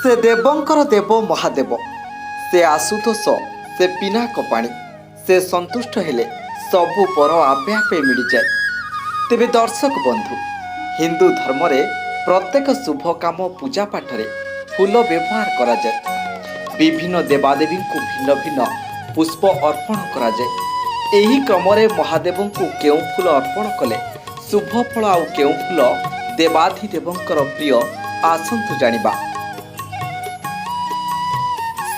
ସେ ଦେବଙ୍କର ଦେବ ମହାଦେବ, ସେ ଆଶୁତୋଷ, ସେ ପିନାକ ପାଣି। ସେ ସନ୍ତୁଷ୍ଟ ହେଲେ ସବୁ ବର ଆପେ ଆପେ ମିଳିଯାଏ। ତେବେ ଦର୍ଶକ ବନ୍ଧୁ, ହିନ୍ଦୁ ଧର୍ମରେ ପ୍ରତ୍ୟେକ ଶୁଭ କାମ, ପୂଜା ପାଠରେ ଫୁଲ ବ୍ୟବହାର କରାଯାଏ। ବିଭିନ୍ନ ଦେବାଦେବୀଙ୍କୁ ଭିନ୍ନ ଭିନ୍ନ ପୁଷ୍ପ ଅର୍ପଣ କରାଯାଏ। ଏହି କ୍ରମରେ ମହାଦେବଙ୍କୁ କେଉଁ ଫୁଲ ଅର୍ପଣ କଲେ ଶୁଭ ଫଳ ଆଉ କେଉଁ ଫୁଲ ଦେବାଧିଦେବଙ୍କର ପ୍ରିୟ, ଆସନ୍ତୁ ଜାଣିବା।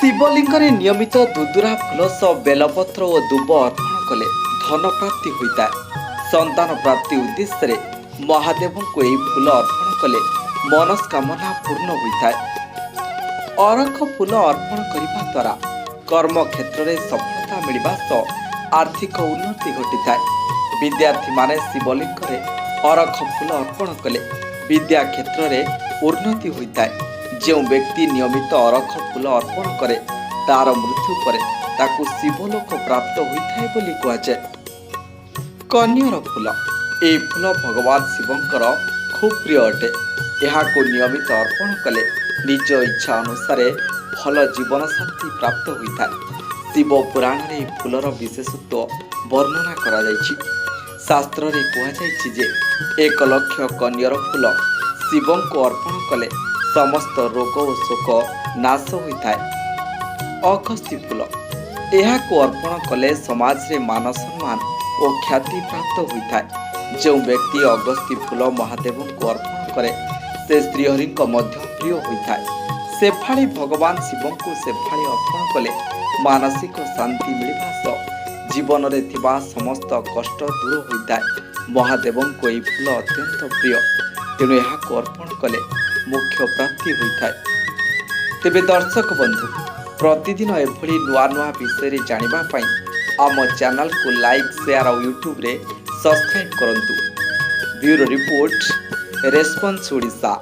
ଶିବଲିଙ୍ଗରେ ନିୟମିତ ଦୁଦୁରା ଫୁଲ ସହ ବେଲପତ୍ର ଓ ଦୁବ ଅର୍ପଣ କଲେ ଧନ ପ୍ରାପ୍ତି ହୋଇଥାଏ। ସନ୍ତାନ ପ୍ରାପ୍ତି ଉଦ୍ଦେଶ୍ୟରେ ମହାଦେବଙ୍କୁ ଏହି ଫୁଲ ଅର୍ପଣ କଲେ ମନସ୍କାମନା ପୂର୍ଣ୍ଣ ହୋଇଥାଏ। ଅରଖ ଫୁଲ ଅର୍ପଣ କରିବା ଦ୍ୱାରା କର୍ମକ୍ଷେତ୍ରରେ ସଫଳତା ମିଳିବା ସହ ଆର୍ଥିକ ଉନ୍ନତି ଘଟିଥାଏ। ବିଦ୍ୟାର୍ଥୀମାନେ ଶିବଲିଙ୍ଗରେ ଅରଖ ଫୁଲ ଅର୍ପଣ କଲେ ବିଦ୍ୟା କ୍ଷେତ୍ରରେ ଉନ୍ନତି ହୋଇଥାଏ। ଯେଉଁ ବ୍ୟକ୍ତି ନିୟମିତ ଅରଖ ଫୁଲ ଅର୍ପଣ କରେ, ତାର ମୃତ୍ୟୁ ପରେ ତାକୁ ଶିବଲୋକ ପ୍ରାପ୍ତ ହୋଇଥାଏ ବୋଲି କୁହାଯାଏ। କନିଅର ଫୁଲ, ଏହି ଫୁଲ ଭଗବାନ ଶିବଙ୍କର ଖୁବ୍ ପ୍ରିୟ ଅଟେ। ଏହାକୁ ନିୟମିତ ଅର୍ପଣ କଲେ ନିଜ ଇଚ୍ଛା ଅନୁସାରେ ଭଲ ଜୀବନସାଥୀ ପ୍ରାପ୍ତ ହୋଇଥାଏ। ଶିବ ପୁରାଣରେ ଏହି ଫୁଲର ବିଶେଷତ୍ୱ ବର୍ଣ୍ଣନା କରାଯାଇଛି। ଶାସ୍ତ୍ରରେ କୁହାଯାଇଛି ଯେ 1 ଲକ୍ଷ କନିଅର ଫୁଲ ଶିବଙ୍କୁ ଅର୍ପଣ କଲେ ସମସ୍ତ ରୋଗ ଓ ଶୋକ ନାଶ ହୋଇଥାଏ। ଅଗସ୍ତି ଫୁଲ, ଏହାକୁ ଅର୍ପଣ କଲେ ସମାଜରେ ମାନ ସମ୍ମାନ ଓ ଖ୍ୟାତି ପ୍ରାପ୍ତ ହୋଇଥାଏ। ଯେଉଁ ବ୍ୟକ୍ତି ଅଗସ୍ତି ଫୁଲ ମହାଦେବଙ୍କୁ ଅର୍ପଣ କରେ, ସେ ଶ୍ରୀହରିଙ୍କ ମଧ୍ୟ ପ୍ରିୟ ହୋଇଥାଏ। ଶେଫାଳି, ଭଗବାନ ଶିବଙ୍କୁ ଶେଫାଳି ଅର୍ପଣ କଲେ ମାନସିକ ଶାନ୍ତି ମିଳିବା ସହ ଜୀବନରେ ଥିବା ସମସ୍ତ କଷ୍ଟ ଦୂର ହୋଇଥାଏ। ମହାଦେବଙ୍କୁ ଏହି ଫୁଲ ଅତ୍ୟନ୍ତ ପ୍ରିୟ, ତେଣୁ ଏହାକୁ ଅର୍ପଣ କଲେ ମୋକ୍ଷ ପ୍ରାପ୍ତି ହୋଇଥାଏ। ତେବେ ଦର୍ଶକ ବନ୍ଧୁ, ପ୍ରତିଦିନ ଏଭଳି ନୂଆ ନୂଆ ବିଷୟରେ ଜାଣିବା ପାଇଁ ଆମ ଚ୍ୟାନେଲକୁ ଲାଇକ୍, ସେୟାର ଆଉ ୟୁଟ୍ୟୁବରେ ସବସ୍କ୍ରାଇବ୍ କରନ୍ତୁ। Bureau report, response Odisha.